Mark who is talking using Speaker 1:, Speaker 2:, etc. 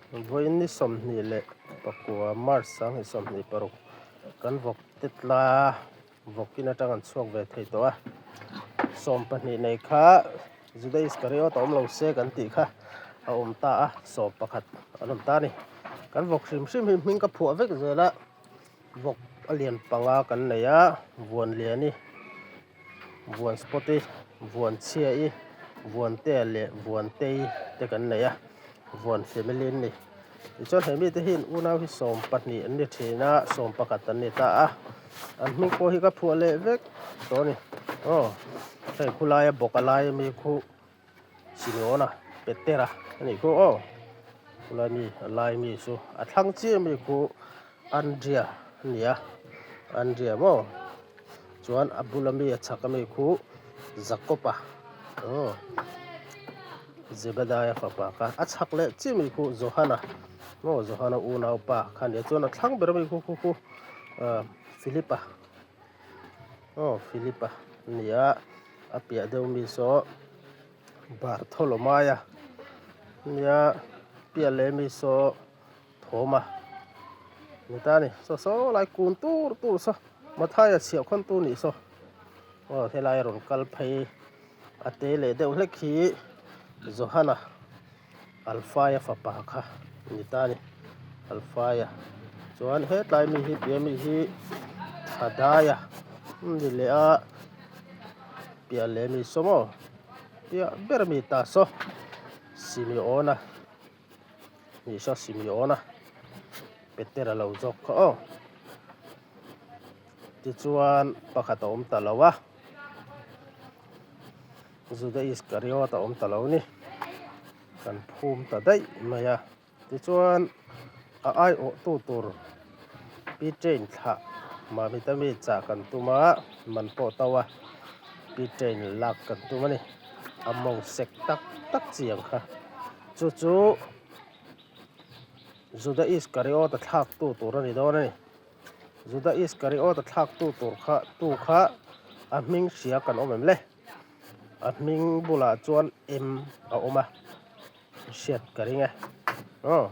Speaker 1: Vawiin ni 24 March 2026 kan vawk te tla vawkin atang an chhuak ve thei tawh a. 12 nei kha Juda Iskariot a awm lo se kan tih kha a awm ta a, 11 an awm ta a ni. Kan vawk hrim hrim hi hming ka phuah vek zel a, vawk a lian panga kan nei a, vuan lian i. Vuan spot i, vuan chhia i, vuan tea leh vuan tei te kan nei a, vuan family an ni. Tichuan he mite hian unau hi 12 an ni thin a, 11 an ni ta a, an hming pawh hi ka phuah leh vek tawh a ni. Aw hei khulaia bawk a lai ami khu Simeona Petera a nih khu aw, khulai mi a lai mi chu a thlang chiah ami khu Andria a ni a, Andria maw chuan a bula mi a chhak ami khu Jakob-a aw Zebediah fapa kha a chhak leh chiah mi khu Johana maw Johana unaupa kha a ni a chuan a thlang ber ami khu khu khu ah Philip-a. Aw Philip-a a ni a a piah deuh mi saw Bartholomaia a nia piah leh mi saw Thawma ni ta a ni saw saw lai kun tur tur saw Mathaia chhiah khawn tu nih saw aw helai a rawn kal phei a te leh deuh hlek hi Johana. Alfaia fapa kha a ni ta a ni Alfaia chuan hetlai mi hi piah mi hi Thadaia a ni leh a piah leh mi saw maw piah ber mi ta saw Simeona nih saw Simeona Petera lo zawk kha aw tichuan pakhat a awm ta lo a. Juda Iskariot a awm ta lo ni. Kan phum ta daih mai a. Tichuan a aiawhtu tur Peter-in thlah Mamita mi chah kan tum a, man pawh to a, Peter-in lak kan tum a ni. A mawng sek tak tak chi ang kha. Chu chu Juda Iskariot a thlaktu tur a ni dawn a ni. Juda Iskariot a thlaktu tur kha tu kha a hming hria kan awm em le? A hming bulah chuan M a awm a, hriat ka ring e. Aw.